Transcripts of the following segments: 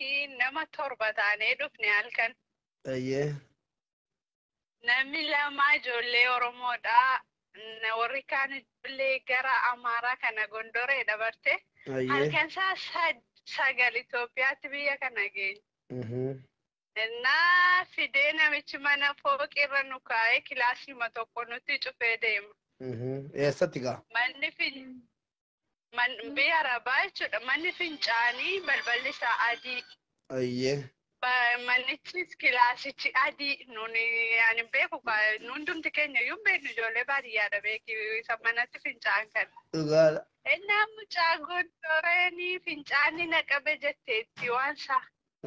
Beekii nama 7 taanee dhufne halkan. Ayyee. Namni 2 ijoollee Oromoodha. Warri kaan ijoollee gara Amaaraa kana Gondoree dabarte. Halkan isaa 9 Itoophiyaatti biyya kana geenye. Innaa fidee namichi mana fooqirra nu kaa'ee kilaasiima tokko nutti cufee deema. Eessatti gaa? Manni biyya Arabaa jechuudha. Manni fincaanii balballi isaa adii. Ayyee. Manichis kilaasichi adii nuni ani beeku hundumti keenya iyyuu beeknu ijoollee baadiyyaadha beeki isa manatti fincaan kana. Dhugaadha. Innaa mucaa Gondoreenii fincaanni na qabe jetteetti waan isaa.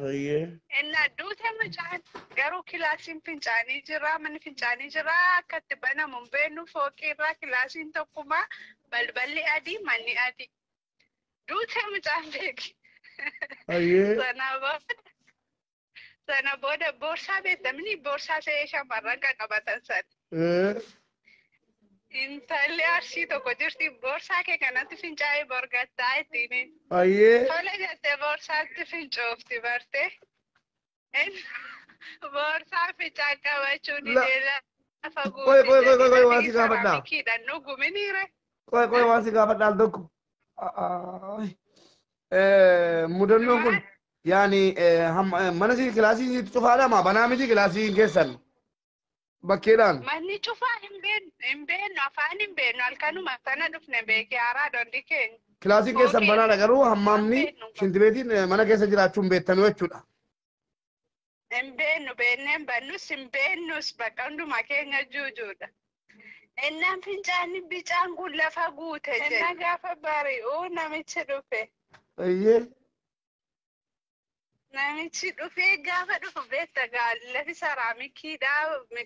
Ayyee. Innaa duute mucaan garuu kilaasiin fincaanii jira manni fincaanii jira akka itti banamu hin beeknu fooqii irraa kilaasiin tokkuma balballi adii manni adii. Duute mucaan beeki. Ayyee. Sana booda boorsaa beektamni boorsaa se'ee shamarran kan qabatan sana. Intalli Arsii tokko jirti boorsaa kee kanatti fincaa'ee borgattaa ittiin. Ayyee. Tole jettee boorsaatti fincoofti barte. Boorsaa fincaan qabachuu didee lafa Qoy qoy qoy qoy qoy waan si gaafadhaa. Seraamikiidhaan nu guminiire. Qoy qoy waan si gaafadhaa al tokko. Mudannoon kun yaani mana si kilaasii si cufaadha maa banaa miti kilaasii keessan bakkeedhaan. Manni cufaa hin beeknu afaan hin beeknu halkanuma sana dhufne beekee haaraa dondi keenya. Kilaasiin keessan banaadha garuu hammaamni shintibeetiin mana keessa jiraachuu hin beektanu jechuudha. Hin beeknu beekneen bannus hin beeknus bakka hundumaa keenya juujuudha. Innaan fincaanni bicaan kun lafa guute jedhe. Innaan gaafa bari'uu namichi dhufe. Ayyee. Namichi dhufee gaafa dhufu beekta lafi seraamikiidha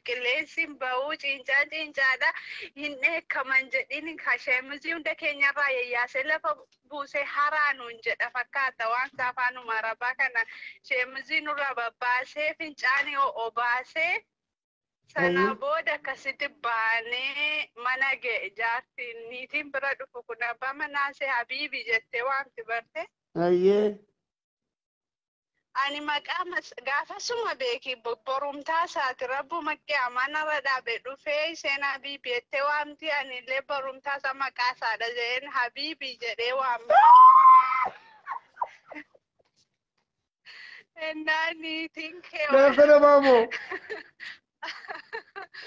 qilleensi hin ba'uu cincaa cincaadha hin dheekkaman jedhin kasheemizii hunda keenyarraa yayyaasee lafa buusee haraanuun jedha fakkaata waan isaa afaanuma arabaa kana sheemizii nurraa babbaasee fincaanii obaasee sana booda akkasitti baanee mana ga'e jaartiin niitiin bira dhufu kun abbaa manaasee habiibi jettee waamti barte. Ayyee. Ani maqaa gaafasuma beeki borumtaa isaati rabbuma qiyaamaa dhaabe dhufee isheen habiibi jettee waamti ani illee borumtaa isaa maqaa isaadha jedheen habiibi jedhee waamti. Innaa niitiin kee Jaarsa namaa moo?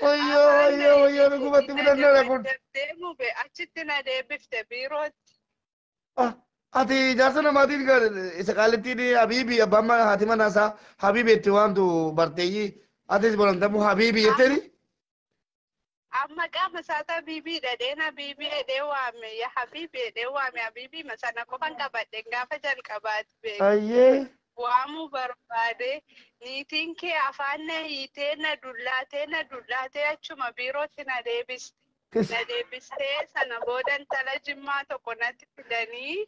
Wayyoo wayyoo wayyoo dhugumatti mudannoodha kun. Deemu be achitti na deebifte biirootti. Ati jaarsa namaatiin isa qaalittiin habiibi abbaan haati manaa isaa habiibi itti waamtu barteeyyii atis borantamuu habiibi jetteeni. Amma qaama isaati habiibii dhadheen habiibii jedhee waame yaa habiibi jedhee waame habiibii sana qofan qabadhe gaafa jalqabaati beeku. Ayyee. Waamuu barbaade niitiin kee afaan na hiitee na dullaatee na dullaatee achuma biirootti na deebiste. Na deebistee sana booda intala Jimmaa tokko natti fidanii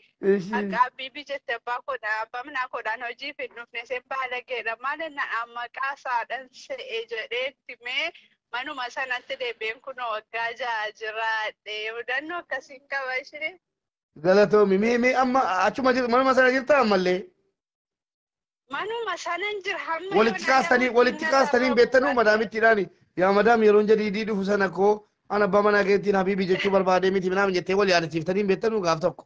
akka habiibi jette abbaa kodhaa abbaa manaa kodhaan hojii hin dhufne isheen baalageedha maal na maqaa isaadhaan se'e jedhee itti mee manuma sanatti deebi'een kun waggaa 6 jiraadhe mudannoo akkasiin qaba ishee. Galatoomi mee mee amma achuma jirtu manuma sana jirta ammallee. Manuma sanan jira hamma Walitti kaastanii walitti kaastanii beektanuu madaamittiidhaani yaa madaam yeroon jadiidii dhufu sana koo ana abbaa manaa keetiin habiibi jechuu barbaadee miti minaamin jettee wal yaadachiiftanii beektanuu gaaf tokko.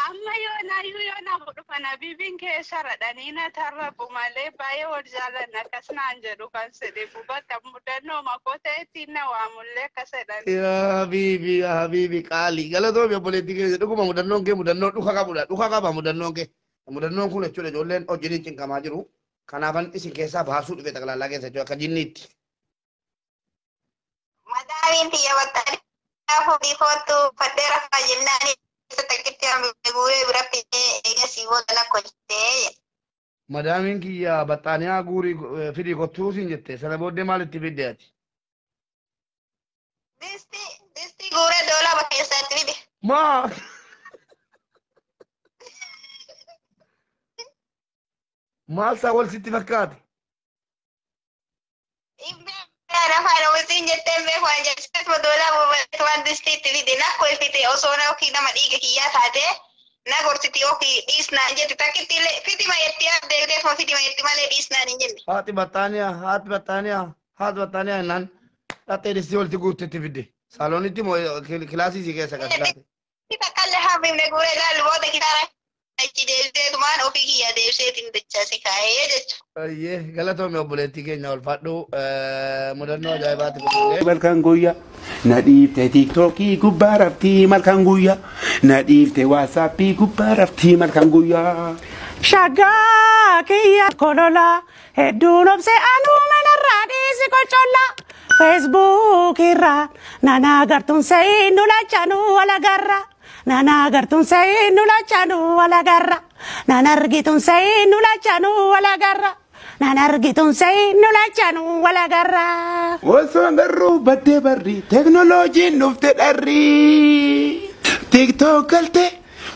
Amma yoonaayyuu yoonaa dhufan habiibiin keessa radhanii na tarrabu malee baay'ee wal jaalanna akkas naan jedhu kan sedheefu bakka mudannoo makoo ta'etti na waamullee akkas jedhan. Yaa habiibi yaa habiibi qaalii galatoomi obboleettii keessa dhuguma mudannoon kee mudannoo dhuka qabudha dhuka qaba mudannoon kee mudannoon kun jechuudha ijoolleen hojiin cinqamaa jiru kanaafan isin keessaa baasuu dhufe xaqlaallaa keessa jechuudha akka jinniitti. Madaamiin tiyya battanii fuudhii kootu uffadhee rafaa jennaan isa takkitti hambifte guuree bira fidee eegasii booda lakkoofte. Madaamiin kiyya baxxaaniyaa guurii fidii kottuu siin jette sana booddee maalitti fidde ati? Distii guuree doolaba keessatti fide. Maa! Maal isaa wal sitti fakkaate? Afaan Oromoon jettee beeku waan jechuudha doolaba waan distiitti fide lakkoofte osoo nama dhiiga kiyyaa taate Na gorsiti yookiin dhiisnaan jetti takkitti illee fitima jetti deebiteetuma fitima jetti malee dhiisnaan hin jenne. Haati battaaniyaa haati battaaniyaa haati battaaniyaa jennaan dhattee distii walitti guurtetti fidde. Saaloonitti moo kilaasii si keessa kan kilaasii. Takkallee hambifne guuree ilaallu booda kitaara achi deebiteetumaan ofii kiyyaa deebiseetiin dachaase kaa'ee jechuudha. Ayyee galatoomii obboleettii keenya ulfaadhu mudannoo ajaa'ibaati kun. Malkan guyyaa na dhiifte tiiktookii gubbaa raftii malkan guyyaa na dhiifte waatsaappii gubbaa raftii malkan guyyaa. Shaggaa kiyya kolola hedduun obse anuu manarraa dhiisi qocholla. Facebook irraa nana agartuun sa'i nu lachanuu wal agarra. Nana agartuun sa'i nu lachanuu wal agarra. Nana argituun sa'i nu lachanuu wal agarra. Nana argituun sa'i nu lachanuu wal agarra. Osoo garuu baddee barri teeknooloojiin dhufte dharri. Tiiktook galte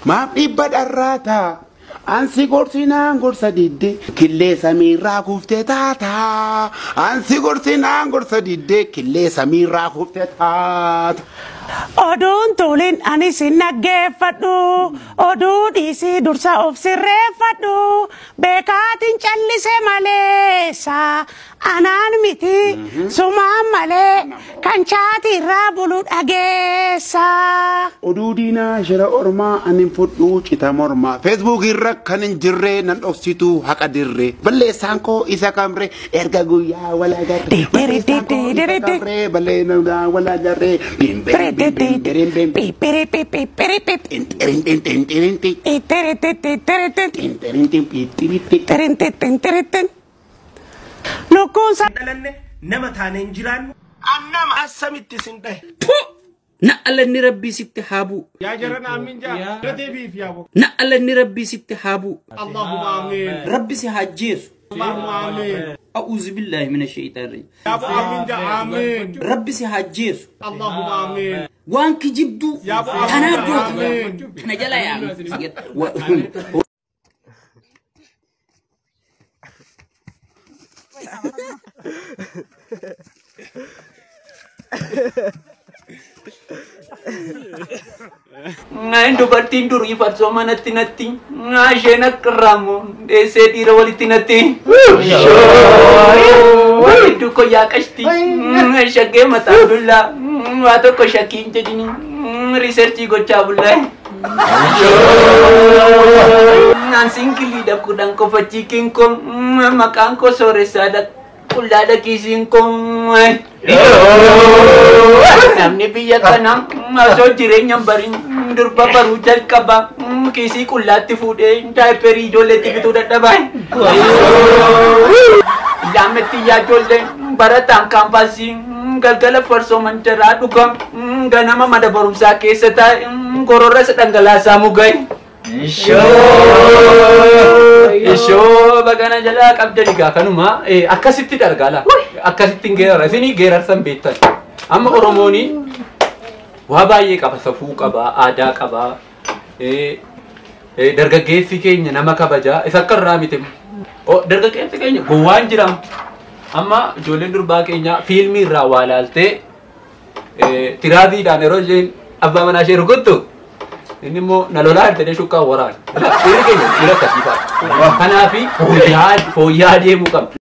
maaf dhibba dharraata. Ansi gorsinaan gorsa didde killee samiirraa kuftee taata. Ansi gorsinaan gorsa didde killee samiirraa kuftee taata. Oduun tuliin ani sin dhaggeeffadhu. Oduu dhiisii dursa of sirreeffadhu. Beekaatiin callise maleessa. Anaan miti sumaan malee kan chaatiirraa bulu dhageessa. Oduu diinaa shira ormaa ani fudhuu cita mormaa. Feesbuuk irra kan hin jirre nan dhoksitu haqa dirree. Balleessaan koo isa kamree erga guyyaa wal agarree. Balleessaan koo isa kamree balleessaan wal agarree. Lukkuun dhalanne nama taane hin jiraannu. Annama assamitti sin dhahe. Na'alanni rabbii sitti haa bu'u. Yaa jaran aamin jaa. Deebiif yaa bo. Na'alanni rabbii sitti haa bu'u. Allahumma amiin. Rabbi si haa jeesu. Allahumma amiin. A'uuzu billaahi mina shayitaani rajiim. Yaa bo aamin jaa amiin. Rabbi si haa jeesu. Allahumma amiin. Waan kijibduu Yaa bo aamin tanaa jaa goota. amiin. Kana jala yaa. Dubartiin durii farsoo manatti natti isheen akka irraamu dheessee dhiira walitti natti. Hedduu koo yaaqashti shaggee mataa dullaa waa tokko shakkiin jedhini riiserchii gochaa bullaa. Naan singiliidha kudhan qofa chiikiin koo maqaan koo sooressaa qullaadha kiisiin koo. Namni biyya kana osoo jireenya barin durba baruu jalqaba kiisii qullaatti fuudhee daayiperii ijoolleetti bituu dadhaba. Laametti yaa ijoollee barataan kaampaasii galgala farsoo mandaraa dhuga ganama mana barumsaa keessa taa'e gororra isa dhangalaasaa mugaye. Ishoo bagana jalaa qabda dhigaa kanuma akkasitti dhargaala akkasitti hin geerara isinii geerarsan beektan. Amma Oromooni waa baay'ee qaba safuu qaba aadaa qaba dargaggeessi keenya nama kabajaa isa akka irraa miti. Dargaggeessi keenya gowwaan jira. Amma ijoolleen durbaa keenya fiilmii irraa waa laaltee tiraaziidhaan yeroo isheen abbaa manaa ishee rukuttu inni immoo na lolaa jedhee shukkaan waraana. Dhiirri keenya dhiira akkasii fa'a. Kanaaf fooyya'aa deemuu qabna.